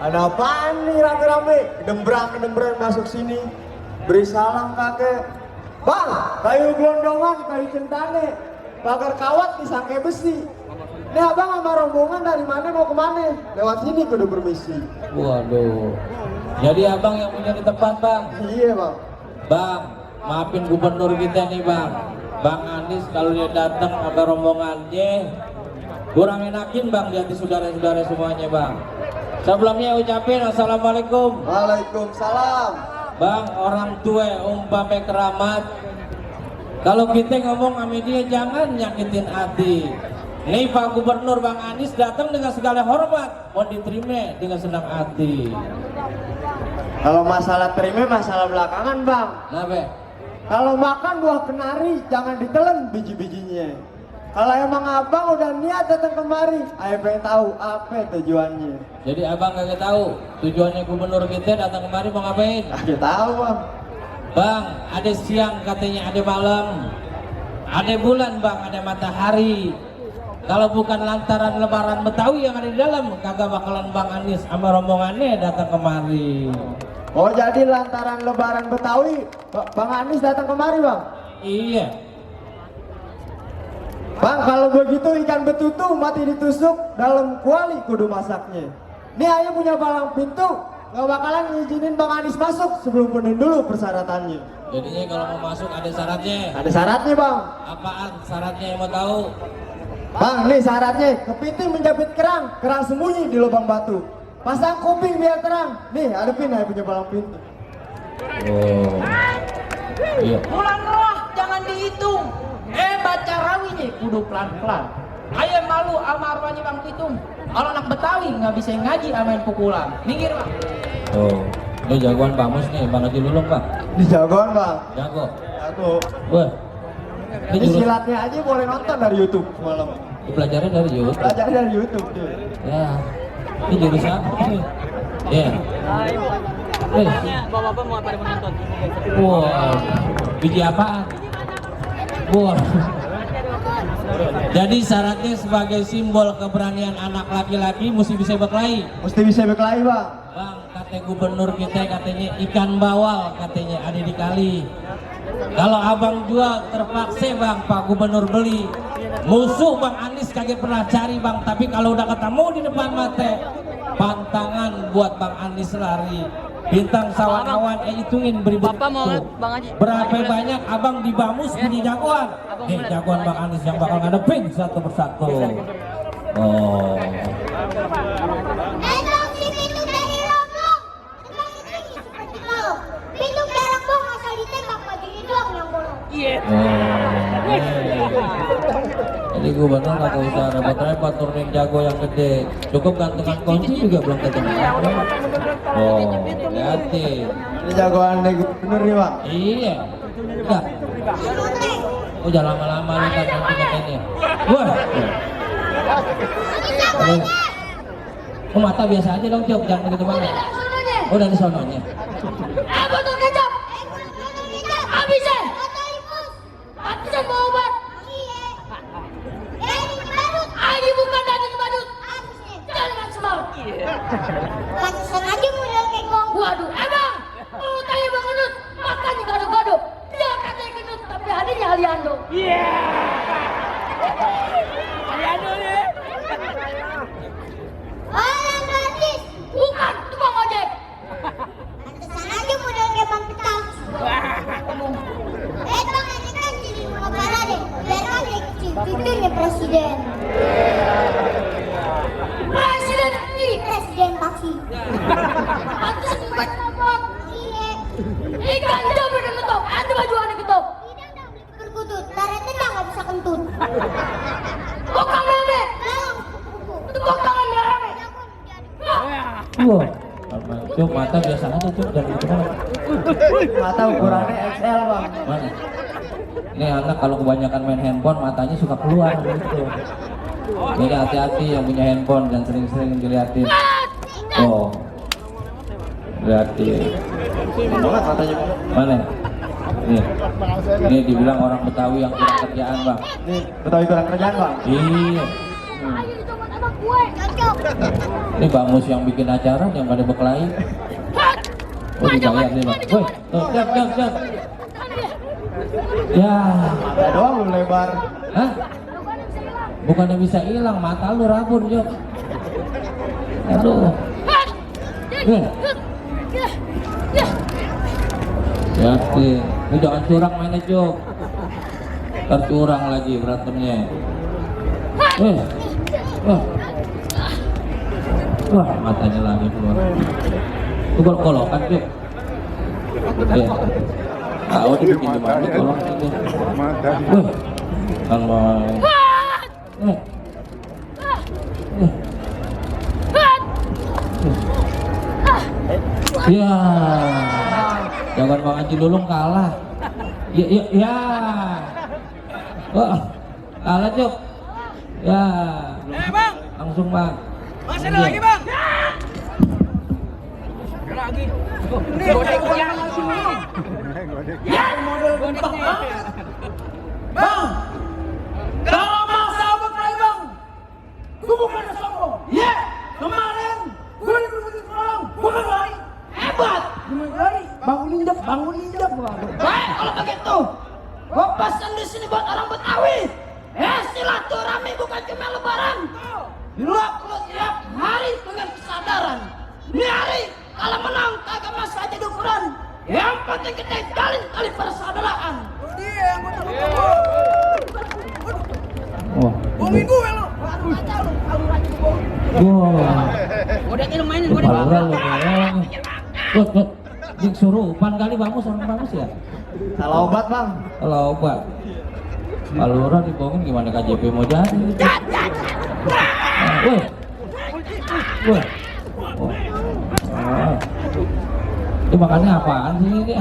Ada apaan nih rame-rame? Kedembrang masuk sini. Beri salam kakek. Bang, kayu gelondongan, kayu centane, pagar kawat disangkai besi. Ini abang sama rombongan dari mana mau kemana? Lewat sini kudu permisi. Waduh. Jadi abang yang punya di tempat bang? Iya bang. Bang, maafin gubernur kita nih bang. Bang Anies kalau dia datang sama rombongannya kurang enakin bang lihat di saudara-saudara semuanya bang. Sebelumnya ucapin assalamualaikum. Waalaikumsalam. Bang, orang tua umpame keramat. Kalau kita ngomong sama dia jangan nyakitin hati. Nih Pak Gubernur Bang Anies datang dengan segala hormat, mau diterima dengan senang hati. Kalau masalah terima masalah belakangan bang. Kenapa? Kalau makan buah kenari jangan ditelan biji-bijinya. Kalau emang abang udah niat datang kemari, ayo pengen tahu apa tujuannya. Jadi abang kagak tahu tujuannya gubernur kita datang kemari mau ngapain? Kagak tahu bang. Bang, ada siang katanya ada malam, ada bulan bang, ada matahari. Kalau bukan lantaran lebaran Betawi yang ada di dalam, kagak bakalan Bang Anies sama rombongannya datang kemari. Oh jadi lantaran lebaran Betawi, Bang Anies datang kemari bang? Iya. Bang kalau begitu ikan betutu mati ditusuk dalam kuali kudu masaknya. Nih ayo punya palang pintu, gak bakalan ngizinin Bang Anies masuk sebelum penuh dulu persyaratannya. Jadinya kalau mau masuk ada syaratnya. Ada syaratnya bang. Apaan syaratnya yang mau tahu? Bang nih syaratnya, kepiting menjepit kerang sembunyi di lubang batu. Pasang kuping biar terang. Nih adepin ayo punya palang pintu. Oh. Iya. Bulan roh jangan dihitung. Baca rawinya kudu pelan-pelan. Ayo malu sama arwahnya Bang Pitung. Kalau anak Betawi nggak bisa ngaji amain pukulan. Minggir bang. Oh. Ini jagoan Pak Mus nih, Bang Haji Lulung Pak. Di jagoan bang. Jago. Aku. Wah. Ini silatnya aja boleh nonton dari YouTube semalam. Dipelajari dari YouTube. Belajar dari YouTube tuh. Ya. Ini jurusan apa nih? Ya. Bapak-bapak mau pada menonton. Wah. Biji apaan? Wah. Jadi syaratnya sebagai simbol keberanian anak laki-laki mesti bisa berkelahi. Mesti bisa berkelahi bang. Bang, kata gubernur kita katanya ikan bawal katanya ada di kali. Kalau abang jual terpaksa bang Pak Gubernur beli. Musuh Bang Anies kagak pernah cari bang, tapi kalau udah ketemu di depan mata, pantangan buat Bang Anies lari. Bintang sawan-awan hitungin beribu. Bapak mau Bang Haji. Berapa banyak abang di Bamus punya jagoan? Nih jagoan Bang Anies yang bakal ngadepin satu persatu. Oh. Jadi gubernur nggak usah repot-repot turunin jago yang gede, cukup gantungan kunci juga belum ketemu. Oh, hati. Ini jagoan dari gubernur nih bang. Iya, enggak. Oh jangan lama-lama lu kan nanti katanya. Wah. Oh mata biasa aja dong Cok, jangan begitu banget. Oh dari sononya. Botol kecap. Habisin. Habisin mau obat. Ini bukan daging badut. Jangan maksimal. Pantesan aja model kayak gong. Waduh, emang lu tanya Bang Gendut, makanya gado-gado. Dia katanya gendut, tapi hadinya Aliando. Aliando nih. Orang gratis. Bukan, tukang ojek. Pantesan aja model kayak Bang Petang. Bang ini kan jadi negara deh. Biar ada cucunya presiden. Presiden ini. Presiden taksi. Pantes bukan ngomong. Iya. Ikan jauh udah ketop, ada baju aneh ketop. Tidak udah beli perkutut. Tarik tendang nggak bisa kentut. Bokang meme. Dalam. Tepuk tangan merame. Wah. Cuk mata biasa aja Cuk, jangan begitu banget. Mata ukurannya XL bang. Mana? Ini anak kalau kebanyakan main handphone matanya suka keluar gitu. Jadi hati-hati yang punya handphone dan sering-sering diliatin. Oh, liatin. Banget matanya. Mana? Nih, ini dibilang orang Betawi yang kurang kerjaan bang. Nih Betawi kurang kerjaan bang. Iya. Cocok. Ini Bang Mus yang bikin acara yang pada berkelahi. Oh dibayar nih Bang. Woi, siap. Ya. Mata doang lu lebar. Hah? Bukannya bisa hilang, mata lu rabun Jok. Aduh. Yakin. Lu jangan curang mainnya Jok. Tercurang lagi berantemnya. Wah, matanya lagi keluar. Itu kolokan Jok. Ya. Tahu dibikin gimana kolok itu. Kan main. Ya, jangan Bang Haji Lulung kalah. Ya. Wah, kalah Cuk. Ya. Bang. Langsung Bang. Masih ada lagi, Bang. Ada lagi. Ini godek yang langsung. Ya, model godek. Bang. Kalau masa berkelahi, Bang. Gue bukan sombong. Ya, kemarin gue dibutuhin tolong. Gue berlari. Hebat. Bangun injak. Baik, kalau begitu, gua pesan di sini buat orang Betawi. Silaturahmi bukan cuma lebaran. Lu tiap hari dengan kesadaran. Ini hari kalau menang kagak masalah jadi ukuran. Yang penting kita jalin tali persaudaraan. Dia yang gue tunggu. Wah. Minggu ya lo. Wah. Udah ini mainin, udah Baluran lu nih. Tuh. Disurupan kali Bamus orang Bamus ya. Salah obat bang. Kalau obat. Baluran dibohongin gimana KJP mau jadi? Woi. Itu makannya apaan sih ini?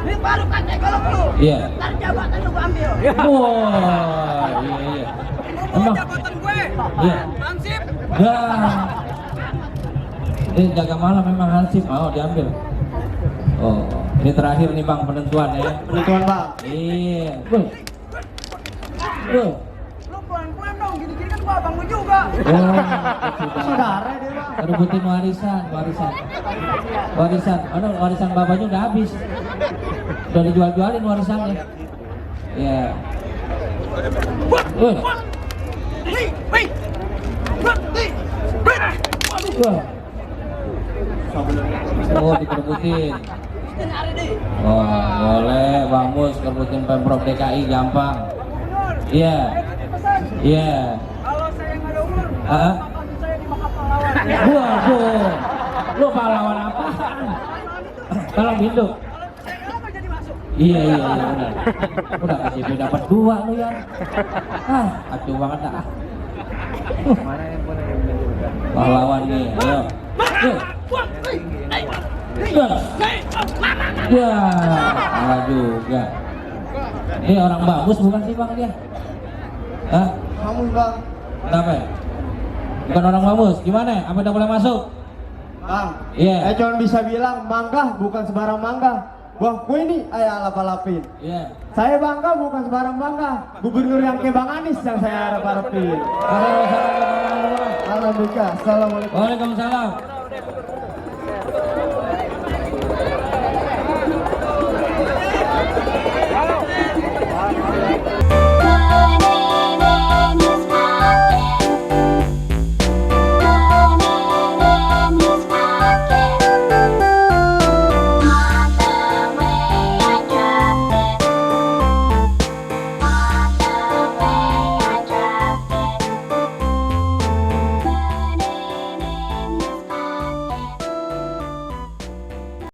Ini baru katanya kalau Iya. ntar jabatan lu gua ambil. Wah, iya. Emang Jabatan gue. iya. Hansip. Ya. Ini jaga malam memang Hansip mau diambil. Oh, ini terakhir nih Bang penentuan ya. Penentuan bang. Iya. Lu pelan-pelan dong, gini-gini kan gua abang lu juga. Oh, Saudara dia bang. rebutin warisan. Warisan bapaknya udah habis. Udah dijual-jualin warisannya. Iya. Wah. Oh, dikerebutin. Wah, boleh Bang Mus kerebutin Pemprov DKI gampang. Iya. Iya. Kalau saya nggak ada umur, Ah. kasih saya di Maka Pahlawan. Waduh. Lu pahlawan apa? Tolong hindu. Saya kenapa jadi masuk? Iya benar. Udah KJP dapat 2 lu ya. Acuh banget dah. Pahlawan nih, ayo. Ya, salah juga. Ini orang bagus bukan sih Bang dia? Hah? Kamu bang. Kenapa ya? Bukan orang bagus, gimana? Apa udah boleh masuk? Bang. Iya. Saya cuma bisa bilang mangga bukan sebarang mangga. Buahku ini ayah alap-alapin. Iya. Saya bangga bukan sebarang bangga. Gubernur yang kayak Bang Anies yang saya harap-harapin. Waalaikumsalam. Alhamdulillah. Assalamualaikum. Waalaikumsalam.